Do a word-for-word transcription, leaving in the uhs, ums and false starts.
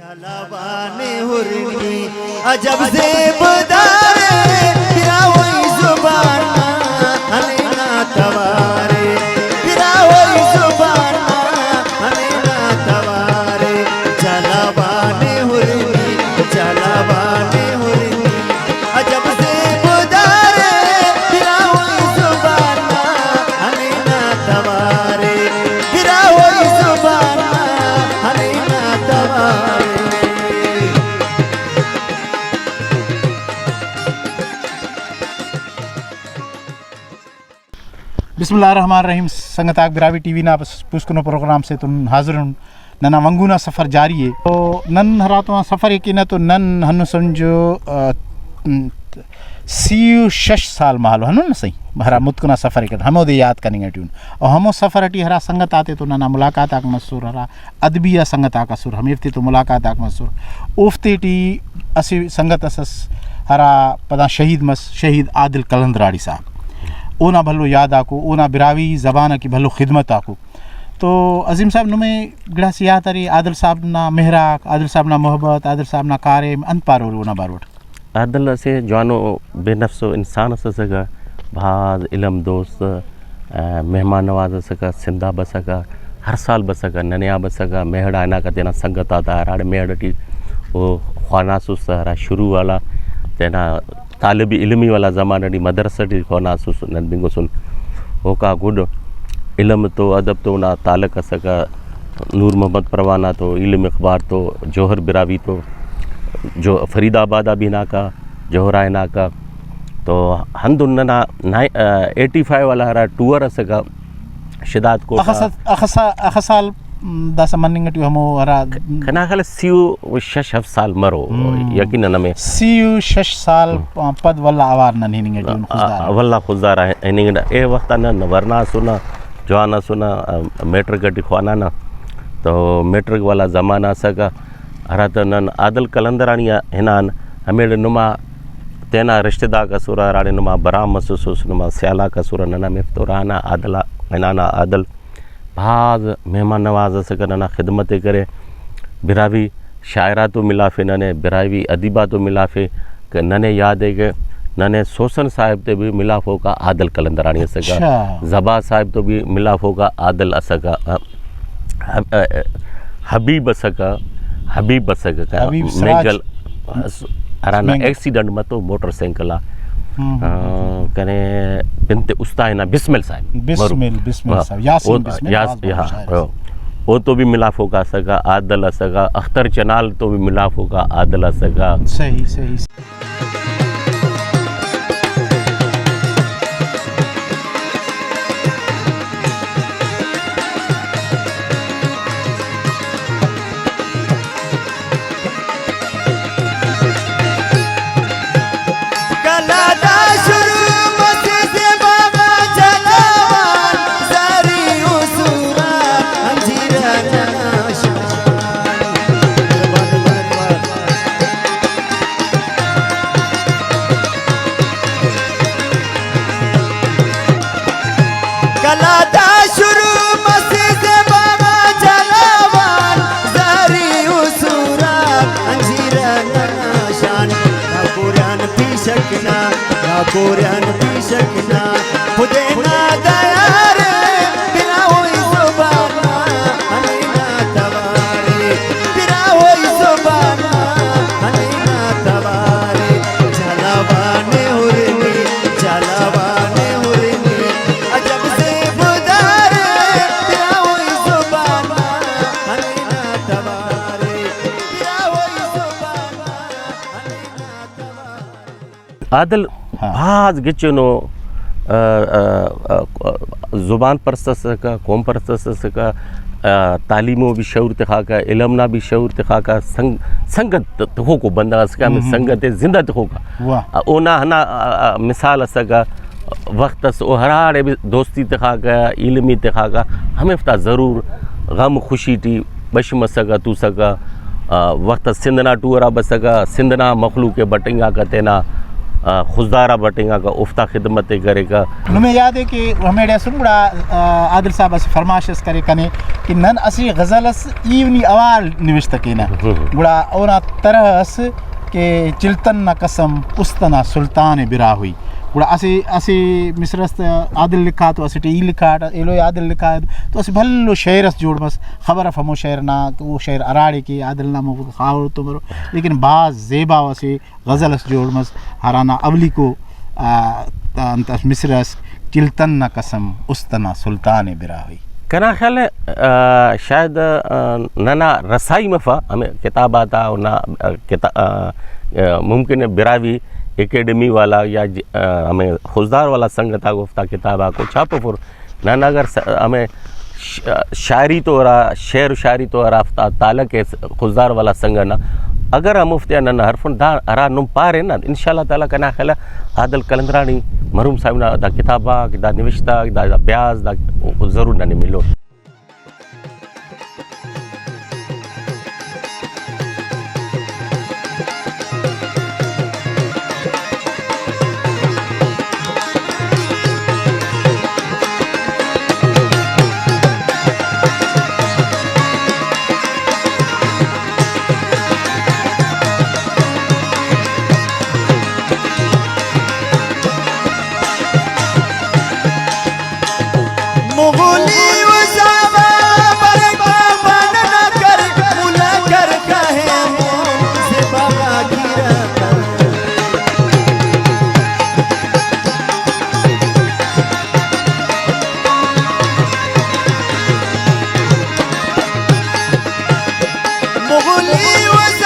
جلوہ نے ہرنی عجب زیب دارے، براہوئی زبان نا ہنینا توارے، براہوئی زبان نا ہنینا توارے۔ جلوہ نے ہرنی، جلوہ نے ہرنی عجب زیب دارے، براہوئی زبان نا ہنینا توارے، براہوئی زبان نا ہنینا توارے۔ بسم اللہ الرحمن الرحیم۔ سنگت آک، براہوئی ٹی وی نا پس-، پوسکنو پروگرام سے تون حاضر ان۔ ننا ونگونا سفر جاری ءِ۔ تو نن ہراتم آ سفر ءِ کینہ تو نن ہندن سمجھو، آ، م، سی و شش سال مہالو ہندن نہ صحیح، ہرا متکنا سفر ءِ کن ہمودے یات کننگ ٹی ان۔ او ہمو سفر ٹی ہرا سنگت آتے تو ننا ملاقات آک مسر، ہرا ادبی آ سنگت آک اسر، ہمیفتے تو ملاقات آک مسر۔ اوفتے ٹی اسہ سنگت اس ئس ہرا پدا شہید مس، شہید عادل قلندراڑی صاحب۔ اونا بھلو یاد آکو، اونا براہوئی زبان ءِ کہ بھلو خدمت آکو۔ تو عظیم صاحب، نمے گڑاس یات ارے عادل صاحب نا مہراک، عادل صاحب نا محبت، عادل صاحب نا کاریم انت پارورے اونا باروٹ؟ عادل اسہ جوانو بے نفسو انسان اس اسکہ، بھاز علم دوست، آ، مہمان نواز اسکہ، سندھ آ بسکہ، ہر سال بسکہ، ننے آ بسکہ، میہڑ آ ہناکہ تینا سنگت آتا ہراڑے میہڑ ٹی او خواناسس ہرا شروع والا تینا طالب علمی والا زمانہ ٹی مدرسہ ٹی خواناسس، نن بنگسن۔ اوکا گڈ علم تو ادب تو اونا تعلق اسکہ، نور محمد پروانہ تو، علم اخبار تو، جوہر براہوئی تو، جو فرید آباد آ بھی ہناکہ، جوہر آ ہناکہ۔ تو ہندن ننا نائ-، آ، ایٹی فائیو والا ہرا ٹور اسکہ، شداد کوٹ آ۔ اخس، اخسا-، اخسال م، داسہ مننگ ٹی ہمو ہرا کنا خیال سی و شش ہفت سال مرو، ہم۔ یقیناً ہمے سی و شش سال ہم۔ پد ولدا اوار نن ہننگ ٹی ان آ، خضدار۔ آ، ولدا خضدار آ ہننگ ٹی۔ اے وخت آ نن ورنا اسونہ، جوان اسونہ، آ، میٹرک ٹی خوانانہ۔ تو میٹرک والا زمانہ اسکہ، ہراتم نن عادل قلندراڑی آ ہنان، ہمیڑے نما تینا رشتہ داک اسرہ، ہراڑے نما برام مسوسس، نما سیالاک اسرہ، نن ہمیفتورانہ عادل آ ہنانہ۔ عادل بھاز مہمان نواز اسکہ، ننا خدمت ءِ کرے۔ براہوئی شاعر آتون ملافے ننے، براہوئی ادیب آتون ملافے، کہ ننے یاد ءِ کہ ننے سوسن صاحب تے بھی ملافوکا عادل قلندراڑی اسکہ، اچھا۔ زبا صاحب تو بھی ملافوکا عادل اسکہ، ا، ا، ا، حبیب اسکہ، حبیب اسکہ، حبیب سراج۔ مینگل، ہرانا مینگل۔ ایکسیڈنٹ متو موٹر سائیکل آ۔ ہم، ہم، ہم۔ آ، کنے پن تے استاد نا بسمل صاحب۔ بسمل، مرو۔ بسمل ہاں۔ صاحب۔ یاسین او، بسمل، یاس-، بھاز بڑا ہاں، شاعر ہاں۔ او تو بھی ملافوکا اسکہ، عادل اسکہ، اختر چنال تو بھی ملافوکا عادل اسکہ۔ صحیح، صحیح۔ کلا دا شروع مسیت بابا جلاوان، زاری و سورا انجیر نقش۔ کلا دا شروع مسیت بابا جلاوان، زاری و سورا انجیر نقشان۔ نا کوریان پیشک نا، نا کوریان پیشک نا، خدے نا دیارے، براہوئی زبان نا ہنینا توارے، براہوئی زبان نا ہنینا توارے۔ جھالاوان ہرنی، جھالاوان ہرنی، عجب زیب دارے، براہوئی زبان نا ہنینا توارے، براہوئی زبان نا ہنینا توارے۔ عادل ہاں۔ بھاز گچینو، آ، آ، آ، زبان پرست اسکہ، قوم پرست اسکہ، آ، تعلیم و بھی شعور تخاکہ، علم نا بھی شعور تخاکہ، سنگ-، سنگت تخوکو بندغ اسکہ، ہمے ہم، ہم، سنگت ہم۔ ئے زندہ تخوکہ۔ واہ۔ آ، اونا ہندا، آ، آ، مثال اسکہ، وخت اس او ہراڑے بھی دوستی تخاکہ، علمی تخاکہ، ہمیفتا ضرور غم خوشی ٹی بش مسکہ، توسکہ، آ، وخت اس سندھ نا ٹور آ بسکہ، سندھ نا مخلوق ءِ بٹنگاکہ تینا، آ، خضدار آ بٹنگاکہ، اوفتا خدمت ءِ کریکہ۔ نمے یاد ءِ کہ ہمیڑے اسن گڑا، آ، عادل صاحب اسہ فرمائش اس کرے کنے کہ نن اسہ غزل اس ای نی اوار نوشتہ کینہ۔ ہم۔ گڑا اونا طرح اس کہ چلتن نا قسم، است ئنا سلطان براہوئی۔ گڑا اسہ، اسہ مصرع اس تہ عادل لکھا تو اسٹ ای لکھاٹ، ایلو عادل لکھا تو اسہ بھلو شعر اس جوڑ مس۔ خبر اف ہمو شعر نا، او شعر ہراڑے کہ عادل نا ہمو خاہوڑ تو مرو، لیکن بھاز زیبا و اسہ غزل اس جوڑ مس، ہرانا اولیکو، آ، انت اس مصرع اس، چلتن نا قسم، است ئنا سلطان براہوئی۔ کنا خیال ءِ، آ، شاید، آ، ننا رسائی مفا ہمے کتاب آتا، اونا، آ، کتا-، آ، آ، ممکن ءِ براہوئی اکیڈمی والا یا ج-، آ، ہمے خضدار والا سنگت آک اوفتا کتاب آکو چھاپفر۔ نن اگر س-، ہمے ش-، شاعری تو ہرا، شعر و شاعری تو ہرافتا تعلق ءِ خضدار والا سنگ نا، اگر ہموفتیا نن ہرفن، دا ہرا نم پارے نا، انشاءاللہ تعالیٰ کنا خیال آ عادل قلندراڑی مرحوم صاحب نا دا کتاب آک، دا نوشتہ آک، دا، دا پیاز، دا ضرور ننے ملو۔ مغولی و زاوا برکا باننا کر، ملا کر کاہے زبا گیرا کر۔ مغولی و